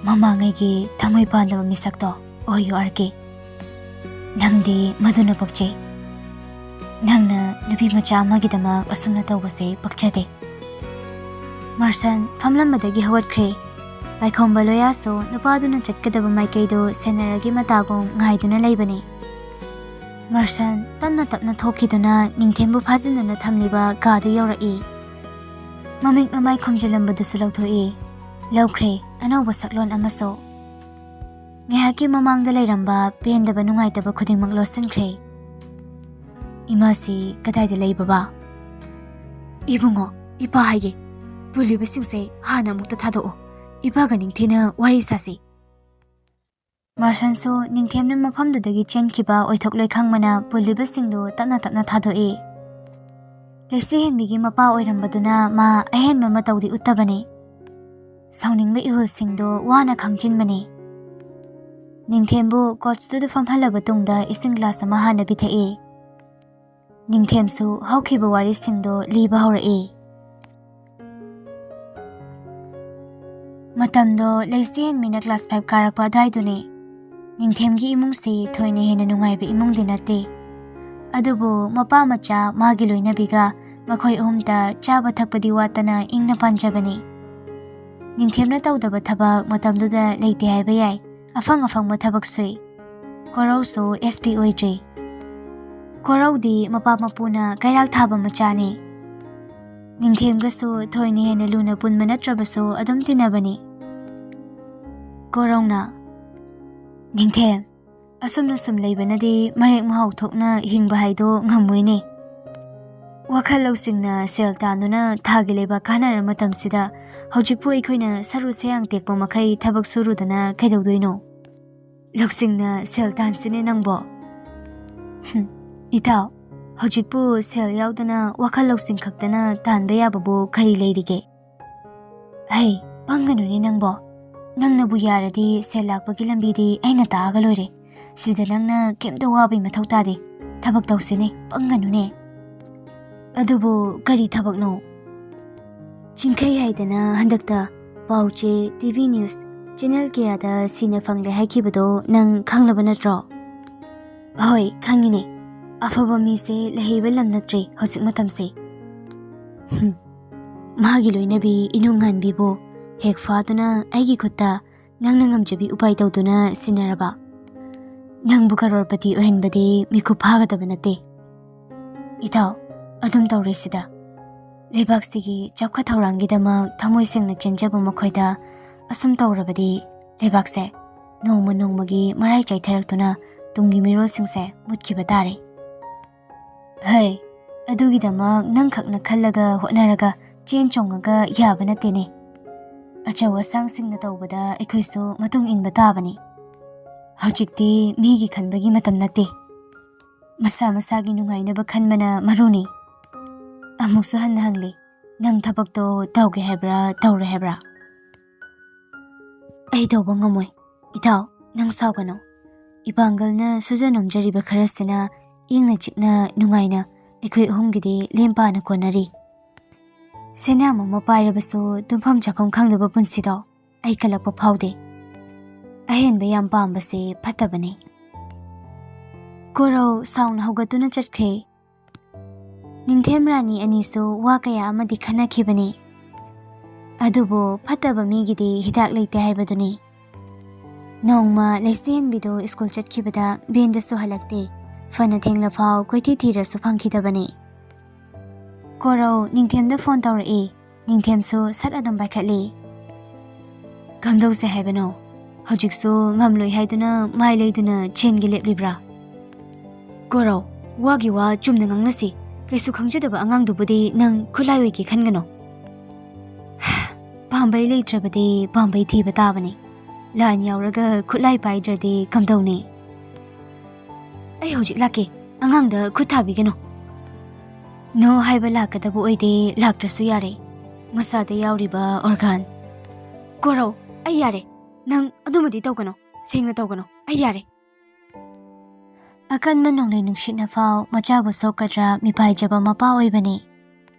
ꯃꯃꯥꯡꯉꯩꯒꯤ ꯊꯃꯣꯏ ꯄꯥꯟꯗꯕ ꯃꯤꯁꯛꯇꯣ ꯑꯣꯏꯌꯨ, ꯑꯥꯔ ꯀꯦ꯫ ꯅꯪꯗꯤ ꯃꯗꯨꯅ ꯄꯛꯆꯩ꯫ ꯅꯪꯅ ꯅꯨꯄꯤ ꯃꯆꯥ ꯑꯃꯒꯤꯗꯃꯛ ꯑꯁꯨꯝꯅ ꯇꯧꯕꯁꯦ ꯄꯛꯆꯗꯦ꯫" ꯃꯥꯔꯁꯟ ꯐꯝꯂꯝꯕꯗꯒꯤ ꯍꯧꯒꯠꯈ꯭ꯔꯦ꯫ ꯄꯥꯏꯈꯣꯝꯕ ꯂꯣꯌꯥꯁꯨ ꯅꯨꯄꯥꯗꯨꯅ ꯆꯠꯀꯗꯕ ꯃꯥꯏꯀꯩꯗꯨ ꯁꯦꯟꯅꯔꯒꯤ ꯃꯇꯥꯒꯨꯝ ꯉꯥꯏꯗꯨꯅ ꯂꯩꯕꯅꯤ꯫ ꯃꯥꯔꯁꯟ ꯇꯞꯅ ꯇꯞꯅ ꯊꯣꯛꯈꯤꯗꯨꯅ ꯅꯤꯡꯊꯦꯝꯕꯨ ꯐꯥꯖꯤꯟꯗꯨꯅ ꯊꯝꯂꯤꯕ ꯀꯥꯗꯨ ꯌꯧꯔꯛꯏ꯫ ꯃꯃꯤꯠ ꯃꯃꯥꯏ ꯈꯨꯝꯖꯤꯜꯂꯝꯕꯗꯨꯁꯨ ꯂꯧꯊꯣꯛꯏ꯫ ꯂꯧꯈ꯭ꯔꯦ ꯑꯅꯧꯕ ꯁꯛꯂꯣꯟ ꯑꯃꯁꯨ꯫ ꯉꯥꯏꯍꯥꯛꯀꯤ ꯃꯃꯥꯡꯗ ꯂꯩꯔꯝꯕ ꯄꯦꯟꯗꯕ ꯅꯨꯡꯉꯥꯏꯇꯕ ꯈꯨꯗꯤꯡꯃꯛ ꯂꯣꯠꯁꯤꯟꯈ꯭ꯔꯦ꯫ "ꯏꯃꯥꯁꯤ ꯀꯗꯥꯏꯗ ꯂꯩꯕꯕꯥ?" "ꯏꯕꯨꯡꯉꯣ, ꯏꯄꯥ ꯍꯥꯏꯒꯦ, ꯄꯨꯜꯂꯤꯕꯁꯤꯡꯁꯦ ꯍꯥꯟꯅ ꯑꯃꯨꯛꯇ ꯊꯥꯗꯣꯛꯑꯣ꯫ ꯏꯄꯥꯒ ꯅꯤꯡꯊꯤꯅ ꯋꯥꯔꯤ ꯁꯥꯁꯤ꯫" ꯃꯥꯔꯁꯟꯁꯨ ꯅꯤꯡꯊꯦꯝꯅ ꯃꯐꯝꯗꯨꯗꯒꯤ ꯆꯦꯟꯈꯤꯕ ꯑꯣꯏꯊꯣꯛꯂꯣꯏ ꯈꯪꯕꯅ ꯄꯨꯜꯂꯤꯕꯁꯤꯡꯗꯨ ꯇꯞꯅ ꯇꯞꯅ ꯊꯥꯗꯣꯛꯏ꯫ ꯂꯩꯆꯤꯍꯦꯟꯕꯤꯒꯤ ꯃꯄꯥ ꯑꯣꯏꯔꯝꯕꯗꯨꯅ ꯃꯥ ꯑꯍꯦꯟꯕ ꯃꯇꯧꯗꯤ ꯎꯠꯇꯕꯅꯤ꯫ ꯁꯥꯎꯅꯤꯡꯕ ꯏꯍꯨꯜꯁꯤꯡꯗꯣ ꯋꯥꯅ ꯈꯥꯡꯖꯤꯟꯕꯅꯤ꯫ ꯅꯤꯡꯊꯦꯝꯕꯨ ꯀꯣꯆꯇꯨꯗ ꯐꯝꯍꯜꯂꯕ ꯇꯨꯡꯗ ꯏꯁꯤꯡ ꯒ꯭ꯂꯥꯁ ꯑꯃ ꯍꯥꯟꯅ ꯄꯤꯊꯛꯏ꯫ ꯅꯤꯡꯊꯦꯝꯁꯨ ꯍꯧꯈꯤꯕ ꯋꯥꯔꯤꯁꯤꯡꯗꯣ ꯂꯤꯕ ꯍꯧꯔꯛꯏ꯫ ꯃꯇꯝꯗꯣ ꯂꯩꯆꯤꯍꯦꯟꯕꯤꯅ ꯀ꯭ꯂꯥꯁ ꯐꯥꯏꯚ ꯀꯥꯔꯛꯄ ꯑꯗꯨꯋꯥꯏꯗꯨꯅꯤ꯫ ꯅꯤꯡꯊꯦꯝꯒꯤ ꯏꯃꯨꯡꯁꯤ ꯊꯣꯏꯅ ꯍꯦꯟꯅ ꯅꯨꯡꯉꯥꯏꯕ ꯏꯃꯨꯡꯗꯤ ꯅꯠꯇꯦ꯫ ꯑꯗꯨꯕꯨ ꯃꯄꯥ ꯃꯆꯥ ꯃꯥꯒꯤ ꯂꯣꯏꯅꯕꯤꯒ ꯃꯈꯣꯏ ꯑꯍꯨꯝꯇ ꯆꯥꯕ ꯊꯛꯄꯗꯤ ꯋꯥꯠꯇꯅ ꯏꯪꯅ ꯄꯥꯟꯖꯕꯅꯤ꯫ ꯅꯤꯡꯊꯦꯝꯅ ꯇꯧꯗꯕ ꯊꯕꯛ ꯃꯇꯝꯗꯨꯗ ꯂꯩꯇꯦ ꯍꯥꯏꯕ ꯌꯥꯏ꯫ ꯑꯐꯪ ꯑꯐꯪꯕ ꯊꯕꯛ ꯁꯨꯏ꯫ ꯀꯣꯔꯧꯁꯨ ꯑꯦꯁ ꯄꯤ ꯑꯣꯏꯗ꯭ꯔꯤ꯫ ꯀꯣꯔꯧꯗꯤ ꯃꯄꯥ ꯃꯄꯨꯅ ꯀꯩꯔꯥꯛ ꯊꯥꯕ ꯃꯆꯥꯅꯤ꯫ ꯅꯤꯡꯊꯦꯝꯒꯁꯨ ꯊꯣꯏꯅ ꯍꯦꯟꯅ ꯂꯨꯅ ꯄꯨꯟꯕ ꯅꯠꯇ꯭ꯔꯕꯁꯨ ꯑꯗꯨꯝ ꯇꯤꯟꯅꯕꯅꯤ꯫ ꯀꯣꯔꯧꯅ, "ꯅꯤꯡꯊꯦꯝ, ꯑꯁꯨꯝꯅ ꯁꯨꯝ ꯂꯩꯕꯅꯗꯤ ꯃꯔꯦꯛ ꯃꯍꯥꯎ ꯊꯣꯛꯅ ꯍꯤꯡꯕ ꯍꯥꯏꯗꯣ ꯉꯝꯃꯣꯏꯅꯦ꯫ ꯋꯥꯈꯜ ꯂꯧꯁꯤꯡꯅ ꯁꯦꯜ ꯇꯥꯟꯗꯨꯅ ꯊꯥꯒꯤ ꯂꯩꯕꯥꯛ ꯀꯥꯟꯅꯔ ꯃꯇꯝꯁꯤꯗ ꯍꯧꯖꯤꯛꯄꯨ ꯑꯩꯈꯣꯏꯅ ꯁꯔꯨ ꯁꯌꯥꯡ ꯇꯦꯛꯄ ꯃꯈꯩ ꯊꯕꯛ ꯁꯨꯔꯨꯗꯅ ꯀꯩꯗꯧꯗꯣꯏꯅꯣ? ꯂꯧꯁꯤꯡꯅ ꯁꯦꯜ ꯇꯥꯟꯁꯤꯅꯦ ꯅꯪꯕꯣ?" "ꯍꯨꯝ, ꯏꯇꯥꯎ, ꯍꯧꯖꯤꯛꯄꯨ ꯁꯦꯜ ꯌꯥꯎꯗꯅ ꯋꯥꯈꯜ ꯂꯧꯁꯤꯡ ꯈꯛꯇꯅ ꯇꯥꯟꯕ ꯌꯥꯕꯕꯨ ꯀꯔꯤ ꯂꯩꯔꯤꯒꯦ?" "ꯍꯩ, ꯄꯪꯒꯅꯨꯅꯦ ꯅꯪꯕꯣ꯫ ꯅꯪꯅꯕꯨ ꯌꯥꯔꯗꯤ ꯁꯦꯜ ꯂꯥꯛꯄꯒꯤ ꯂꯝꯕꯤꯗꯤ ꯑꯩꯅ ꯇꯥꯛꯑꯒ ꯂꯣꯏꯔꯦ꯫ ꯁꯤꯗ ꯅꯪꯅ ꯀꯩꯝꯇ ꯋꯥꯕꯩ ꯃꯊꯧ ꯇꯥꯗꯦ꯫ ꯊꯕꯛ ꯇꯧꯁꯤꯅꯦ, ꯄꯪꯒꯅꯨꯅꯦ꯫" "ꯑꯗꯨꯕꯨ ꯀꯔꯤ ꯊꯕꯛꯅꯣ?" "ꯆꯤꯡꯈꯩ ꯍꯥꯏꯗꯅ ꯍꯟꯗꯛꯇ ꯄꯥꯎ ꯆꯦ, ꯇꯤ ꯚꯤ news, channel ꯀꯌꯥꯗ ꯁꯤꯅ ꯐꯪꯂꯦ ꯍꯥꯏꯈꯤꯕꯗꯣ ꯅꯪ ꯈꯪꯂꯕ ꯅꯠꯇ꯭ꯔꯣ?" "ꯍꯣꯏ, ꯈꯪꯉꯤꯅꯦ꯫ ꯑꯐꯕ ꯃꯤꯁꯦ ꯂꯩꯍꯩꯕ ꯂꯝ ꯅꯠꯇ꯭ꯔꯦ ꯍꯧꯖꯤꯛ ꯃꯇꯝꯁꯦ꯫" "ꯍꯨꯝ, ꯃꯥꯒꯤ ꯂꯣꯏꯅꯕꯤ ꯏꯅꯨꯡ ꯉꯥꯟꯕꯤꯕꯨ ꯍꯦꯛ ꯐꯥꯗꯨꯅ ꯑꯩꯒꯤ ꯈꯨꯠꯇ ꯅꯪꯅ ꯉꯝꯖꯕꯤ ꯎꯄꯥꯏ ꯇꯧꯗꯨꯅ ꯁꯤꯟꯅꯔꯕ? ꯅꯪꯕꯨ ꯀꯔꯣꯔꯄꯇꯤ ꯑꯣꯏꯍꯟꯕꯗꯤ ꯃꯤꯀꯨꯞ ꯐꯥꯒꯗꯕ ꯅꯠꯇꯦ꯫" "ꯏꯇꯥꯎ, ꯑꯗꯨꯝ ꯇꯧꯔꯦ ꯁꯤꯗ꯫ ꯂꯩꯕꯥꯛꯁꯤꯒꯤ ꯆꯥꯎꯈꯠ ꯊꯧꯔꯥꯡꯒꯤꯗꯃꯛ ꯊꯃꯣꯏ ꯁꯦꯡꯅ ꯆꯦꯟꯖꯕ ꯃꯈꯣꯏꯗ ꯑꯁꯨꯝ ꯇꯧꯔꯕꯗꯤ ꯂꯩꯕꯥꯛꯁꯦ ꯅꯣꯡꯃ ꯅꯣꯡꯃꯒꯤ ꯃꯔꯥꯏ ꯆꯥꯏꯊꯔꯛꯇꯨꯅ ꯇꯨꯡꯒꯤ ꯃꯤꯔꯣꯜꯁꯤꯡꯁꯦ ꯃꯨꯠꯈꯤꯕ ꯇꯥꯔꯦ꯫" "ꯍꯩ, ꯑꯗꯨꯒꯤꯗꯃꯛ ꯅꯪꯈꯛꯅ ꯈꯜꯂꯒ ꯍꯣꯠꯅꯔꯒ ꯆꯦꯟ ꯆꯣꯡꯉꯒ ꯌꯥꯕ ꯅꯠꯇꯦꯅꯦ꯫ ꯑꯆꯧ ꯑꯁꯥꯡꯁꯤꯡꯅ ꯇꯧꯕꯗ ꯑꯩꯈꯣꯏꯁꯨ ꯃꯇꯨꯡ ꯏꯟꯕ ꯇꯥꯕꯅꯤ꯫" ꯍꯧꯖꯤꯛꯇꯤ ꯃꯤꯒꯤ ꯈꯟꯕꯒꯤ ꯃꯇꯝ ꯅꯠꯇꯦ꯫ ꯃꯁꯥ ꯃꯁꯥꯒꯤ ꯅꯨꯡꯉꯥꯏꯅꯕ ꯈꯟꯕꯅ ꯃꯔꯨꯅꯤ꯫ ꯑꯃꯨꯛꯁꯨ ꯍꯟꯅ ꯍꯪꯂꯤ, "ꯅꯪ ꯊꯕꯛꯇꯣ ꯇꯧꯒꯦ ꯍꯥꯏꯕ꯭ꯔꯥ, ꯇꯧꯔꯦ ꯍꯥꯏꯕ꯭ꯔꯥ?" "ꯑꯩ ꯇꯧꯕ ꯉꯝꯃꯣꯏ꯫ ꯏꯇꯥꯎ, ꯅꯪ ꯁꯥꯎꯒꯅꯨ꯫ ꯏꯄꯥꯡꯒꯜꯅ ꯁꯨꯖ ꯅꯣꯝꯖꯔꯤꯕ ꯈꯔꯁꯤꯅ ꯏꯪꯅ ꯆꯤꯛꯅ ꯅꯨꯡꯉꯥꯏꯅ ꯑꯩꯈꯣꯏ ꯑꯍꯨꯝꯒꯤꯗꯤ ꯂꯦꯝ ꯄꯥꯅ ꯀꯣꯟꯅꯔꯤ꯫ ꯁꯦꯟꯌꯥꯝ ꯑꯃ ꯄꯥꯏꯔꯕꯁꯨ ꯇꯨꯝꯐꯝ ꯆꯥꯐꯝ ꯈꯪꯗꯕ ꯄꯨꯟꯁꯤꯗꯣ ꯑꯩ ꯀꯜꯂꯛꯄ ꯐꯥꯎꯗꯦ꯫ ꯑꯍꯦꯟꯕ ꯌꯥꯝ ꯄꯥꯝꯕꯁꯦ ꯐꯠꯇꯕꯅꯤ꯫" ꯀꯣꯔꯧ ꯁꯥꯎꯅ ꯍꯧꯒꯠꯇꯨꯅ ꯆꯠꯈ꯭ꯔꯦ꯫ ꯅꯤꯡꯊꯦꯝ ꯔꯥꯅꯤ ꯑꯅꯤꯁꯨ ꯋꯥ ꯀꯌꯥ ꯑꯃꯗꯤ ꯈꯟꯅꯈꯤꯕꯅꯤ꯫ ꯑꯗꯨꯕꯨ ꯐꯠꯇꯕ ꯃꯤꯒꯤꯗꯤ ꯍꯤꯗꯥꯛ ꯂꯩꯇꯦ ꯍꯥꯏꯕꯗꯨꯅꯤ꯫ ꯅꯣꯡꯃ ꯂꯩꯆꯦꯟꯕꯤꯗꯨ ꯁ꯭ꯀꯨꯜ ꯆꯠꯈꯤꯕꯗ ꯚꯦꯟꯗꯁꯨ ꯍꯜꯂꯛꯇꯦ꯫ ꯐꯅ ꯊꯦꯡꯂꯐꯥꯎ ꯀꯣꯏꯊꯤ ꯊꯤꯔꯁꯨ ꯐꯪꯈꯤꯗꯕꯅꯤ꯫ ꯀꯣꯔꯧ ꯅꯤꯡꯊꯦꯝꯗ ꯐꯣꯟ ꯇꯧꯔꯛꯏ꯫ ꯅꯤꯡꯊꯦꯝꯁꯨ ꯁꯠ ꯑꯗꯨꯝ ꯄꯥꯏꯈꯠꯂꯤ꯫ "ꯀꯝꯗꯧꯁꯦ ꯍꯥꯏꯕꯅꯣ? ꯍꯧꯖꯤꯛꯁꯨ ꯉꯝꯂꯣꯏ ꯍꯥꯏꯗꯨꯅ ꯃꯥꯏ ꯂꯩꯗꯨꯅ ꯆꯦꯟꯒꯦ ꯂꯦꯞꯂꯤꯕ꯭ꯔꯥ?" "ꯀꯣꯔꯧ, ꯋꯥꯒꯤ ꯋꯥ ꯆꯨꯝꯅ ꯉꯥꯡꯅꯁꯤ꯫ ꯀꯩꯁꯨ ꯈꯪꯖꯗꯕ ꯑꯉꯥꯡꯗꯨꯕꯨꯗꯤ ꯅꯪ ꯈꯨꯠꯂꯥꯏ ꯑꯣꯏꯒꯦ ꯈꯟꯒꯅꯨ꯫" "ꯄꯥꯝꯕꯩ ꯂꯩꯇ꯭ꯔꯕꯗꯤ ꯄꯥꯝꯕꯩ ꯊꯤꯕ ꯇꯥꯕꯅꯤ꯫ ꯂꯥꯟ ꯌꯥꯎꯔꯒ ꯈꯨꯠꯂꯥꯏ ꯄꯥꯏꯗ꯭ꯔꯗꯤ ꯀꯝꯗꯧꯅꯤ?" "ꯑꯩ ꯍꯧꯖꯤꯛ ꯂꯥꯛꯀꯦ꯫ ꯑꯉꯥꯡꯗ ꯈꯨꯠ ꯊꯥꯕꯤꯒꯅꯨ꯫" "ꯅꯣ" ꯍꯥꯏꯕ ꯂꯥꯛꯀꯗꯕ ꯑꯣꯏꯗꯦ, ꯂꯥꯛꯇ꯭ꯔꯁꯨ ꯌꯥꯔꯦ꯫ ꯃꯁꯥꯗ ꯌꯥꯎꯔꯤꯕ ꯑꯣꯔꯒꯥꯟ꯫ "ꯀꯣꯔꯧ, ꯑꯩ ꯌꯥꯔꯦ꯫ ꯅꯪ ꯑꯗꯨꯃꯗꯤ ꯇꯧꯒꯅꯨ꯫ ꯁꯦꯡꯅ ꯇꯧꯒꯅꯨ꯫ ꯑꯩ ꯌꯥꯔꯦ꯫" ꯑꯀꯟꯕ ꯅꯣꯡꯂꯩ ꯅꯨꯡꯁꯤꯠꯅ ꯐꯥꯎ ꯃꯆꯥꯕꯨ ꯁꯣꯛꯀꯗ꯭ꯔꯥ ꯃꯤꯄꯥꯏꯖꯕ ꯃꯄꯥ ꯑꯣꯏꯕꯅꯤ꯫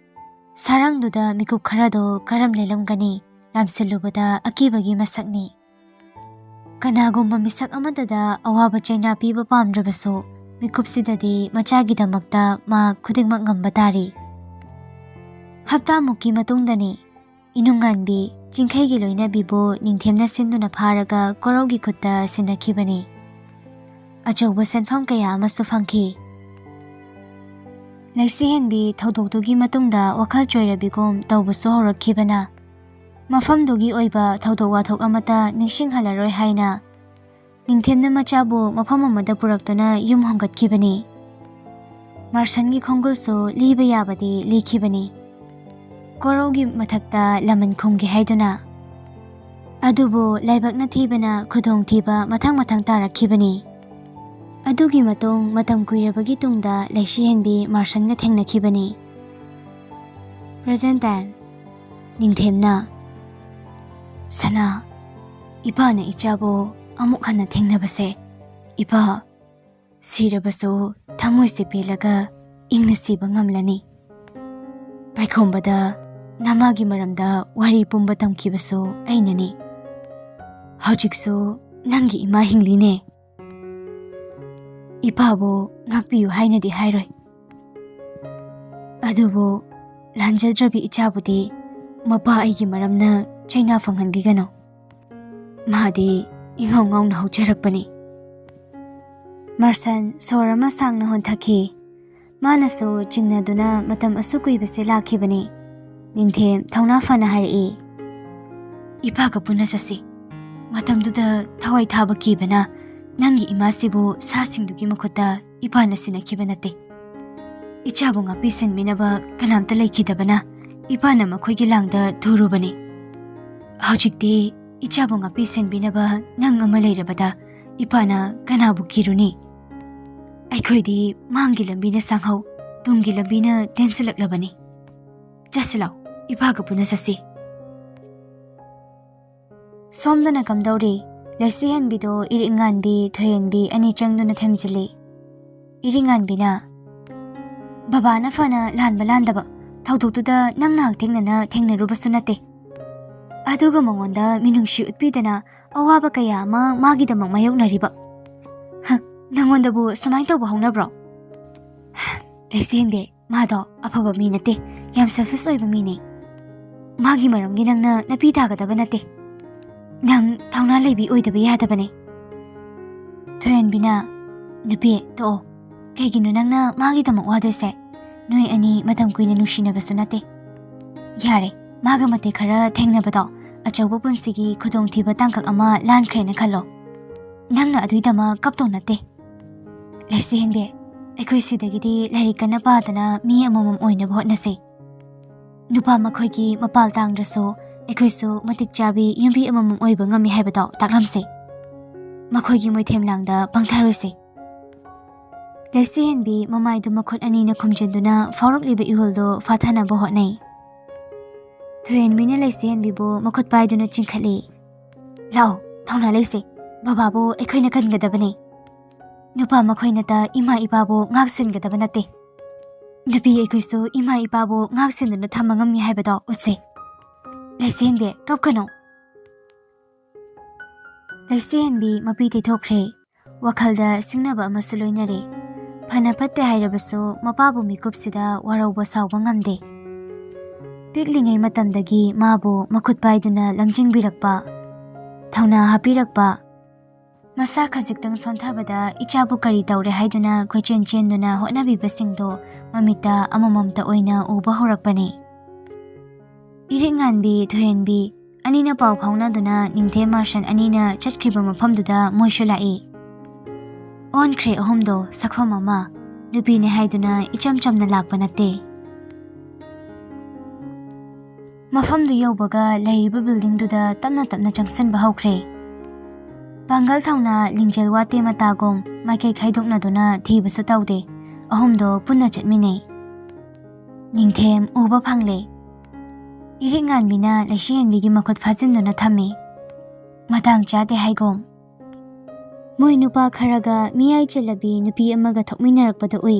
ꯁꯥꯔꯪꯗꯨꯗ ꯃꯤꯀꯨꯞ ꯈꯔꯗꯨ ꯀꯔꯝ ꯂꯦꯜꯂꯝꯒꯅꯤ? ꯂꯥꯝꯁꯤꯜꯂꯨꯕꯗ ꯑꯀꯤꯕꯒꯤ ꯃꯁꯛꯅꯤ꯫ ꯀꯅꯥꯒꯨꯝꯕ ꯃꯤꯁꯛ ꯑꯃꯠꯇꯗ ꯑꯋꯥꯕ ꯆꯩꯅꯥ ꯄꯤꯕ ꯄꯥꯝꯗ꯭ꯔꯕꯁꯨ, ꯃꯤꯀꯨꯞꯁꯤꯗꯗꯤ ꯃꯆꯥꯒꯤꯗꯃꯛꯇ ꯃꯥ ꯈꯨꯗꯤꯡꯃꯛ ꯉꯝꯕ ꯇꯥꯔꯤ꯫ ꯍꯞꯇꯥꯃꯨꯛꯀꯤ ꯃꯇꯨꯡꯗꯅꯤ꯫ ꯏꯅꯨꯡꯉꯥꯟꯕꯤ, ꯆꯤꯡꯈꯩꯒꯤ ꯂꯣꯏꯅꯕꯤꯕꯨ ꯅꯤꯡꯊꯦꯝꯅ ꯁꯤꯟꯗꯨꯅ ꯐꯥꯔꯒ ꯀꯣꯔꯧꯒꯤ ꯈꯨꯠꯇ ꯁꯤꯟꯅꯈꯤꯕꯅꯤ꯫ ꯑꯆꯧꯕ ꯁꯦꯟꯐꯝ ꯀꯌꯥ ꯑꯃꯁꯨ ꯐꯪꯈꯤ꯫ ꯂꯩꯁꯤꯍꯦꯟꯕꯤ ꯊꯧꯗꯣꯛꯇꯨꯒꯤ ꯃꯇꯨꯡꯗ ꯋꯥꯈꯜ ꯆꯣꯏꯔꯕꯤꯒꯨꯝ ꯇꯧꯕꯁꯨ ꯍꯧꯔꯛꯈꯤꯕꯅ, ꯃꯐꯝꯗꯨꯒꯤ ꯑꯣꯏꯕ ꯊꯧꯗꯣꯛ ꯋꯥꯊꯣꯛ ꯑꯃꯠꯇ ꯅꯤꯡꯁꯤꯡꯍꯜꯂꯔꯣꯏ ꯍꯥꯏꯅ ꯅꯤꯡꯊꯦꯝꯅ ꯃꯆꯥꯕꯨ ꯃꯐꯝ ꯑꯃꯗ ꯄꯨꯔꯛꯇꯨꯅ ꯌꯨꯝ ꯍꯣꯡꯒꯠꯈꯤꯕꯅꯤ꯫ ꯃꯥꯔꯁꯟꯒꯤ ꯈꯣꯡꯒꯨꯜꯁꯨ ꯂꯤꯕ ꯌꯥꯕꯗꯤ ꯂꯤꯈꯤꯕꯅꯤ꯫ ꯀꯣꯔꯧꯒꯤ ꯃꯊꯛꯇ ꯂꯃꯟ ꯈꯨꯝꯒꯦ ꯍꯥꯏꯗꯨꯅ꯫ ꯑꯗꯨꯕꯨ ꯂꯥꯏꯕꯛꯅ ꯊꯤꯕꯅ ꯈꯨꯗꯣꯡꯊꯤꯕ ꯃꯊꯪ ꯃꯊꯪ ꯇꯥꯔꯛꯈꯤꯕꯅꯤ꯫ ꯑꯗꯨꯒꯤ ꯃꯇꯨꯡ ꯃꯇꯝ ꯀꯨꯏꯔꯕꯒꯤ ꯇꯨꯡꯗ ꯂꯩꯁꯤꯍꯦꯟꯕꯤ ꯃꯥꯔꯁꯟꯒ ꯊꯦꯡꯅꯈꯤꯕꯅꯤ꯫ Present time. ꯅꯤꯡꯊꯦꯝꯅ, "ꯁꯅꯥ, ꯏꯄꯥꯅ ꯏꯆꯥꯕꯨ ꯑꯃꯨꯛ ꯍꯟꯅ ꯊꯦꯡꯅꯕꯁꯦ, ꯏꯄꯥ, ꯁꯤꯔꯕꯁꯨ ꯊꯃꯣꯏꯁꯦ ꯄꯦꯜꯂꯒ ꯏꯪꯅ ꯁꯤꯕ ꯉꯝꯂꯅꯤ꯫ ꯄꯥꯏꯈꯣꯝꯕꯗ ꯅꯃꯥꯒꯤ ꯃꯔꯝꯗ ꯋꯥꯔꯤ ꯄꯨꯝꯕ ꯇꯝꯈꯤꯕꯁꯨ ꯑꯩꯅꯅꯤ꯫ ꯍꯧꯖꯤꯛꯁꯨ ꯅꯪꯒꯤ ꯏꯃꯥ ꯍꯤꯡꯂꯤꯅꯦ꯫ ꯏꯄꯥꯕꯨ ꯉꯥꯛꯄꯤꯌꯨ ꯍꯥꯏꯅꯗꯤ ꯍꯥꯏꯔꯣꯏ꯫ ꯑꯗꯨꯕꯨ ꯂꯥꯟꯖꯗ꯭ꯔꯕꯤ ꯏꯆꯥꯕꯨꯗꯤ ꯃꯄꯥ ꯑꯩꯒꯤ ꯃꯔꯝꯅ ꯆꯩꯅꯥ ꯐꯪꯍꯟꯕꯤꯒꯅꯨ꯫ ꯃꯥꯗꯤ ꯏꯉꯥꯎ ꯉꯥꯎꯅ ꯍꯧꯖꯔꯛꯄꯅꯤ꯫" ꯃꯥꯔꯁꯟ ꯁꯣꯔ ꯑꯃ ꯁꯥꯡꯅ ꯍꯣꯟꯊꯈꯤ꯫ ꯃꯥꯅꯁꯨ ꯆꯤꯡꯅꯗꯨꯅ ꯃꯇꯝ ꯑꯁꯨꯛ ꯀꯨꯏꯕꯁꯦ ꯂꯥꯛꯈꯤꯕꯅꯤ꯫ ꯅꯤꯡꯊꯦꯝ ꯊꯧꯅꯥ ꯐꯅ ꯍꯥꯏꯔꯛꯏ, "ꯏꯄꯥꯒ ꯄꯨꯟꯅ ꯆꯠꯁꯤ꯫ ꯃꯇꯝꯗꯨꯗ ꯊꯋꯥꯏ ꯊꯥꯕ ꯀꯤꯕꯅ ꯅꯪꯒꯤ ꯏꯃꯥꯁꯤꯕꯨ ꯁꯥꯁꯤꯡꯗꯨꯒꯤ ꯃꯈꯨꯠꯇ ꯏꯄꯥꯅ ꯁꯤꯟꯅꯈꯤꯕ ꯅꯠꯇꯦ꯫ ꯏꯆꯥꯕꯨ ꯉꯥꯛꯄꯤ ꯁꯦꯟꯕꯤꯅꯕ ꯀꯅꯥꯝꯇ ꯂꯩꯈꯤꯗꯕꯅ ꯏꯄꯥꯅ ꯃꯈꯣꯏꯒꯤ ꯂꯥꯡꯗ ꯊꯨꯔꯨꯕꯅꯤ꯫ ꯍꯧꯖꯤꯛꯇꯤ ꯏꯆꯥꯕꯨ ꯉꯥꯛꯄꯤ ꯁꯦꯟꯕꯤꯅꯕ ꯅꯪ ꯑꯃ ꯂꯩꯔꯕꯗ ꯏꯄꯥꯅ ꯀꯅꯥꯕꯨ ꯀꯤꯔꯨꯅꯤ? ꯑꯩꯈꯣꯏꯗꯤ ꯃꯥꯡꯒꯤ ꯂꯝꯕꯤꯅ ꯁꯥꯡꯍꯧ, ꯇꯨꯡꯒꯤ ꯂꯝꯕꯤꯅ ꯇꯦꯟꯁꯤꯜꯂꯛꯂꯕꯅꯤ꯫ ꯆꯠꯁꯤ ꯂꯥꯎ, ꯏꯄꯥꯒ ꯄꯨꯟꯅ ꯆꯠꯁꯤ꯫" ꯁꯣꯝꯗꯅ ꯀꯝꯗꯧꯔꯤ? ꯂꯩꯁꯤꯍꯟꯕꯤꯗꯣ ꯏꯔꯤꯛꯉꯥꯟꯕꯤ, ꯊꯣꯏꯍꯟꯕꯤ ꯑꯅꯤ ꯆꯪꯗꯨꯅ ꯊꯦꯝꯖꯤꯜꯂꯤ꯫ ꯏꯔꯤꯛꯉꯥꯟꯕꯤꯅ, "ꯕꯕꯥꯅ ꯐꯅ ꯂꯥꯟꯕ ꯂꯥꯟꯗꯕ, ꯊꯧꯗꯣꯛꯇꯨꯗ ꯅꯪꯅ ꯍꯛꯊꯦꯡꯅꯅ ꯊꯦꯡꯅꯔꯨꯕꯁꯨ ꯅꯠꯇꯦ꯫ ꯑꯗꯨꯒ ꯃꯉꯣꯟꯗ ꯃꯤꯅꯨꯡꯁꯤ ꯎꯠꯄꯤꯗꯅ ꯑꯋꯥꯕ ꯀꯌꯥ ꯑꯃ ꯃꯥꯒꯤꯗꯃꯛ ꯃꯥꯌꯣꯛꯅꯔꯤꯕ꯫ ꯍ, ꯅꯪꯉꯣꯟꯗꯕꯨ ꯁꯨꯃꯥꯏꯅ ꯇꯧꯕ ꯍꯧꯅꯕ꯭ꯔꯣ?" ꯂꯩꯁꯦꯟꯗꯦ, ꯃꯥꯗꯣ ꯑꯐꯕ ꯃꯤ ꯅꯠꯇꯦ, ꯌꯥꯝ selfish ꯑꯣꯏꯕ ꯃꯤꯅꯦ꯫ ꯃꯥꯒꯤ ꯃꯔꯝꯒꯤ ꯅꯪꯅ ꯅꯥꯄꯤ ꯇꯥꯒꯗꯕ ꯅꯠꯇꯦ꯫ ꯅꯪ ꯊꯧꯅꯥ ꯂꯩꯕꯤ ꯑꯣꯏꯗꯕ ꯌꯥꯗꯕꯅꯦ꯫ ꯊꯣꯏꯍꯟꯕꯤꯅ, "ꯅꯨꯄꯤ, ꯇꯣꯛꯑꯣ꯫ ꯀꯩꯒꯤꯅꯣ ꯅꯪꯅ ꯃꯥꯒꯤꯗꯃꯛ ꯋꯥꯗꯣꯏꯁꯦ? ꯅꯣꯏ ꯑꯅꯤ ꯃꯇꯝ ꯀꯨꯏꯅ ꯅꯨꯡꯁꯤꯅꯕꯁꯨ ꯅꯠꯇꯦ꯫ ꯌꯥꯔꯦ, ꯃꯥꯒ ꯃꯇꯦꯛ ꯈꯔ ꯊꯦꯡꯅꯕꯗꯣ ꯑꯆꯧꯕ ꯄꯨꯟꯁꯤꯒꯤ ꯈꯨꯗꯣꯡꯊꯤꯕ ꯇꯥꯡꯀꯛ ꯑꯃ ꯂꯥꯟꯈ꯭ꯔꯦꯅ ꯈꯜꯂꯣ꯫ ꯅꯪꯅ ꯑꯗꯨꯏꯗꯃꯛ ꯀꯞꯇꯧ ꯅꯠꯇꯦ꯫" ꯂꯩꯁꯦꯟꯗꯦ, ꯑꯩꯈꯣꯏ ꯁꯤꯗꯒꯤꯗꯤ ꯂꯥꯏꯔꯤꯛ ꯀꯟꯅ ꯄꯥꯗꯅ ꯃꯤ ꯑꯃꯃꯝ ꯑꯣꯏꯅꯕ ꯍꯣꯠꯅꯁꯦ꯫ ꯅꯨꯄꯥ ꯃꯈꯣꯏꯒꯤ ꯃꯄꯥꯜ ꯇꯥꯡꯗ꯭ꯔꯁꯨ ꯑꯩꯈꯣꯏꯁꯨ ꯃꯇꯤꯛ ꯆꯥꯕꯤ ꯌꯨꯝꯕꯤ ꯑꯃꯃꯝ ꯑꯣꯏꯕ ꯉꯝꯃꯤ ꯍꯥꯏꯕꯗꯣ ꯇꯥꯛꯂꯝꯁꯦ꯫ ꯃꯈꯣꯏꯒꯤ ꯃꯣꯏꯊꯦꯝ ꯂꯥꯡꯗ ꯄꯪꯊꯔꯣꯏꯁꯦ꯫ ꯂꯩꯁꯤꯍꯦꯟꯕꯤ ꯃꯃꯥꯏꯗꯨ ꯃꯈꯨꯠ ꯑꯅꯤꯅ ꯈꯨꯝꯖꯤꯟꯗꯨꯅ ꯐꯥꯎꯔꯛꯂꯤꯕ ꯏꯍꯨꯜꯗꯨ ꯐꯥꯊꯅꯕ ꯍꯣꯠꯅꯩ꯫ ꯊꯣꯏꯍꯦꯟꯕꯤꯅ ꯂꯩꯁꯤꯍꯦꯟꯕꯤꯕꯨ ꯃꯈꯨꯠ ꯄꯥꯏꯗꯨꯅ ꯆꯤꯡꯈꯠꯂꯤ꯫ "ꯂꯥꯛꯑꯣ, ꯊꯧꯅꯥ ꯂꯩꯁꯦ꯫ ꯕꯕꯥꯕꯨ ꯑꯩꯈꯣꯏꯅ ꯀꯟꯒꯗꯕꯅꯤ꯫ ꯅꯨꯄꯥ ꯃꯈꯣꯏꯅꯇ ꯏꯃꯥ ꯏꯄꯥꯕꯨ ꯉꯥꯛ ꯁꯦꯟꯒꯗꯕ ꯅꯠꯇꯦ꯫ ꯅꯨꯄꯤ ꯑꯩꯈꯣꯏꯁꯨ ꯏꯃꯥ ꯏꯄꯥꯕꯨ ꯉꯥꯛ ꯁꯦꯟꯗꯨꯅ ꯊꯝꯕ ꯉꯝꯃꯤ ꯍꯥꯏꯕꯗꯣ ꯎꯠꯁꯦ꯫ ꯂꯩꯁꯤꯍꯦꯟꯕꯤ, ꯀꯞꯀꯅꯨ꯫" ꯂꯩꯁꯤꯍꯦꯟꯕꯤ ꯃꯄꯤ ꯇꯩꯊꯣꯛꯈ꯭ꯔꯦ꯫ ꯋꯥꯈꯜꯗ ꯁꯤꯡꯅꯕ ꯑꯃꯁꯨ ꯂꯣꯏꯅꯔꯦ꯫ ꯐꯅ ꯐꯠꯇꯦ ꯍꯥꯏꯔꯕꯁꯨ ꯃꯄꯥꯕꯨ ꯃꯤꯀꯨꯞꯁꯤꯗ ꯋꯥꯔꯧꯕ ꯁꯥꯎꯕ ꯉꯝꯗꯦ꯫ ꯄꯤꯛꯂꯤꯉꯩ ꯃꯇꯝꯗꯒꯤ ꯃꯥꯕꯨ ꯃꯈꯨꯠ ꯄꯥꯏꯗꯨꯅ ꯂꯝꯖꯤꯡꯕꯤꯔꯛꯄ, ꯊꯧꯅꯥ ꯍꯥꯞꯄꯤꯔꯛꯄ, ꯃꯁꯥ ꯈꯖꯤꯛꯇꯪ ꯁꯣꯟꯊꯕꯗ ꯏꯆꯥꯕꯨ ꯀꯔꯤ ꯇꯧꯔꯦ ꯍꯥꯏꯗꯨꯅ ꯀꯣꯏꯆꯦꯟ ꯆꯦꯟꯗꯨꯅ ꯍꯣꯠꯅꯕꯤꯕꯁꯤꯡꯗꯣ ꯃꯃꯤꯠꯇ ꯑꯃꯃꯝꯇ ꯑꯣꯏꯅ ꯎꯕ ꯍꯧꯔꯛꯄꯅꯤ꯫ ꯏꯔꯤꯛ ꯉꯥꯟꯕꯤ ꯊꯣꯏꯍꯦꯟꯕꯤ ꯑꯅꯤꯅ ꯄꯥꯎ ꯐꯥꯎꯅꯗꯨꯅ ꯅꯤꯡꯊꯦꯝ ꯃꯥꯔꯁꯟ ꯑꯅꯤꯅ ꯆꯠꯈ꯭ꯔꯤꯕ ꯃꯐꯝꯗꯨꯗ ꯃꯣꯏꯁꯨ ꯂꯥꯛꯏ꯫ ꯑꯣꯟꯈ꯭ꯔꯦ ꯑꯍꯨꯝꯗꯣ ꯁꯛꯐꯝ ꯑꯃ꯫ ꯅꯨꯄꯤꯅꯦ ꯍꯥꯏꯗꯨꯅ ꯏꯆꯝ ꯆꯝꯅ ꯂꯥꯛꯄ ꯅꯠꯇꯦ꯫ ꯃꯐꯝꯗꯨ ꯌꯧꯕꯒ ꯂꯩꯔꯤꯕ ꯕꯤꯜꯗꯤꯡꯗꯨꯗ ꯇꯞꯅ ꯇꯞꯅ ꯆꯪꯁꯤꯟꯕ ꯍꯧꯈ꯭ꯔꯦ꯫ ꯄꯥꯡꯒꯜ ꯊꯧꯅꯥ ꯂꯤꯡꯖꯦꯜ ꯋꯥꯠꯇꯦ ꯃꯇꯥꯒꯨꯝ ꯃꯥꯏꯀꯩ ꯈꯥꯏꯗꯣꯛꯅꯗꯨꯅ ꯊꯤꯕꯁꯨ ꯇꯧꯗꯦ꯫ ꯑꯍꯨꯝꯗꯣ ꯄꯨꯟꯅ ꯆꯠꯃꯤꯟꯅꯩ꯫ ꯅꯤꯡꯊꯦꯝ ꯎꯕ ꯐꯪꯂꯦ꯫ ꯏꯔꯤꯛ ꯉꯥꯟꯕꯤꯅ ꯂꯩꯁꯤꯍꯦꯟꯕꯤꯒꯤ ꯃꯈꯨꯠ ꯐꯥꯖꯤꯟꯗꯨꯅ ꯊꯝꯃꯤ꯫ ꯃꯇꯥꯡ ꯆꯥꯗꯦ ꯍꯥꯏꯒꯨꯝ꯫ ꯃꯣꯏ ꯅꯨꯄꯥ ꯈꯔꯒ ꯃꯤꯌꯥꯏ ꯆꯜꯂꯕꯤ ꯅꯨꯄꯤ ꯑꯃꯒ ꯊꯣꯛꯃꯤꯟꯅꯔꯛꯄꯗꯨ ꯎꯏ꯫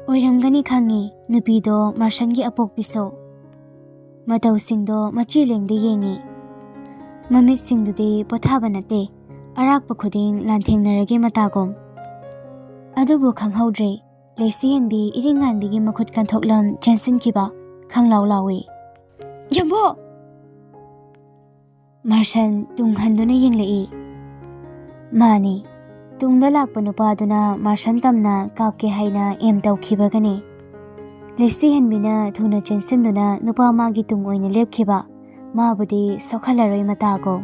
ꯑꯣꯏꯔꯝꯒꯅꯤ ꯈꯪꯉꯤ, ꯅꯨꯄꯤꯗꯣ ꯃꯥꯔꯁꯟꯒꯤ ꯑꯄꯣꯛꯄꯤꯁꯨ꯫ ꯃꯇꯧꯁꯤꯡꯗꯣ ꯃꯆꯤ ꯂꯦꯡꯗ ꯌꯦꯡꯉꯤ꯫ ꯃꯃꯤꯠꯁꯤꯡꯗꯨꯗꯤ ꯄꯣꯊꯥꯕ ꯅꯠꯇꯦ, ꯑꯔꯥꯛꯄ ꯈꯨꯗꯤꯡ ꯂꯥꯟꯊꯦꯡꯅꯔꯒꯦ ꯃꯇꯥꯒꯨꯝ꯫ ꯑꯗꯨꯕꯨ ꯈꯪꯍꯧꯗ꯭ꯔꯦ, ꯂꯩꯁꯤꯍꯦꯟꯕꯤ ꯏꯔꯤꯛ ꯉꯥꯟꯕꯤꯒꯤ ꯃꯈꯨꯠ ꯀꯟꯊꯣꯛꯂꯝ ꯆꯦꯟꯁꯤꯟꯈꯤꯕ ꯈꯪꯂꯥꯎ ꯂꯥꯎꯏ꯫ "ꯌꯥꯝꯕꯣ!" ꯃꯥꯔꯁꯟ ꯇꯨꯡ ꯍꯟꯗꯨꯅ ꯌꯦꯡꯂꯛꯏ꯫ ꯃꯥꯅꯤ, ꯇꯨꯡꯗ ꯂꯥꯛꯄ ꯅꯨꯄꯥꯗꯨꯅ ꯃꯥꯔꯁꯟ ꯇꯝꯅ ꯀꯥꯞꯀꯦ ꯍꯥꯏꯅ ꯑꯦꯝ ꯇꯧꯈꯤꯕꯒꯅꯤ꯫ ꯂꯩꯁꯤꯍꯦꯟꯕꯤꯅ ꯊꯨꯅ ꯆꯦꯟꯁꯤꯟꯗꯨꯅ ꯅꯨꯄꯥ ꯃꯥꯒꯤ ꯇꯨꯡ ꯑꯣꯏꯅ ꯂꯦꯞꯈꯤꯕ꯫ ꯃꯥꯕꯨꯗꯤ ꯁꯣꯛꯍꯜꯂꯔꯣꯏ ꯃꯇꯥꯒꯨꯝ꯫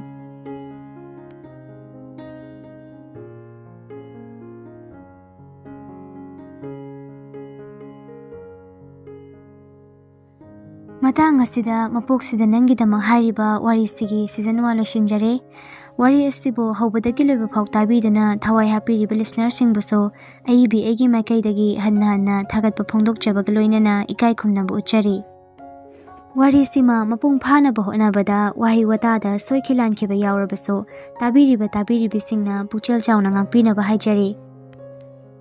ꯃꯇꯥꯡ ꯑꯁꯤꯗ ꯃꯄꯣꯛꯁꯤꯗ ꯅꯪꯒꯤꯗꯃꯛ ꯍꯥꯏꯔꯤꯕ ꯋꯥꯔꯤꯁꯤꯒꯤ season one ꯂꯣꯏꯁꯤꯟꯖꯔꯦ꯫ ꯋꯥꯔꯤ ꯑꯁꯤꯕꯨ ꯍꯧꯕꯗꯒꯤ ꯂꯣꯏꯕ ꯐꯥꯎ ꯇꯥꯕꯤꯗꯨꯅ ꯊꯋꯥꯏ ꯍꯥꯞꯄꯤꯔꯤꯕ listenerꯁꯤꯡꯕꯨꯁꯨ ꯑꯏꯕꯤ ꯑꯩꯒꯤ ꯃꯥꯏꯀꯩꯗꯒꯤ ꯍꯟꯅ ꯍꯟꯅ ꯊꯥꯒꯠꯄ ꯐꯣꯡꯗꯣꯛꯆꯕꯒ ꯂꯣꯏꯅꯅ ꯏꯀꯥꯏ ꯈꯨꯝꯅꯕ ꯎꯠꯆꯔꯤ꯫ ꯋꯥꯔꯤꯁꯤꯃ ꯃꯄꯨꯡ ꯐꯥꯅꯕ ꯍꯣꯠꯅꯕꯗ ꯋꯥꯍꯩ ꯋꯥꯇꯥꯗ ꯁꯣꯏꯈꯤ ꯂꯥꯟꯈꯤꯕ ꯌꯥꯎꯔꯕꯁꯨ ꯇꯥꯕꯤꯔꯤꯕ ꯇꯥꯕꯤꯔꯤꯕꯤꯁꯤꯡꯅ ꯄꯨꯛꯆꯦꯜ ꯆꯥꯎꯅ ꯉꯥꯛꯄꯤꯅꯕ ꯍꯥꯏꯖꯔꯤ꯫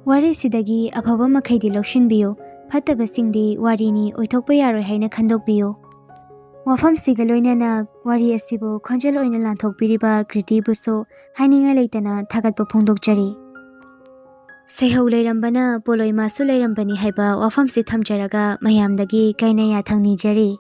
ꯋꯥꯔꯤꯁꯤꯗꯒꯤ ꯑꯐꯕ ꯃꯈꯩꯗꯤ ꯂꯧꯁꯤꯟꯕꯤꯌꯨ, ꯐꯠꯇꯕꯁꯤꯡꯗꯤ ꯋꯥꯔꯤꯅꯤ, ꯑꯣꯏꯊꯣꯛꯄ ꯌꯥꯔꯣꯏ ꯍꯥꯏꯅ ꯈꯟꯗꯣꯛꯄꯤꯌꯨ꯫ ꯋꯥꯐꯝꯁꯤꯒ ꯂꯣꯏꯅꯅ ꯋꯥꯔꯤ ꯑꯁꯤꯕꯨ ꯈꯣꯟꯖꯦꯜ ꯑꯣꯏꯅ ꯂꯥꯟꯊꯣꯛꯄꯤꯔꯤꯕ ꯀ꯭ꯔꯤꯇꯤꯕꯨꯁꯨ ꯍꯥꯏꯅꯤꯡꯉꯥꯏ ꯂꯩꯇꯅ ꯊꯥꯒꯠꯄ ꯐꯣꯡꯗꯣꯛꯆꯔꯤ꯫ ꯁꯩꯍꯧ ꯂꯩꯔꯝꯕꯅ ꯄꯣꯂꯣꯏ ꯃꯥꯁꯨ ꯂꯩꯔꯝꯕꯅꯤ ꯍꯥꯏꯕ ꯋꯥꯐꯝꯁꯤ ꯊꯝꯖꯔꯒ ꯃꯌꯥꯝꯗꯒꯤ ꯀꯥꯏꯅ ꯌꯥꯊꯪ ꯅꯤꯖꯔꯤ꯫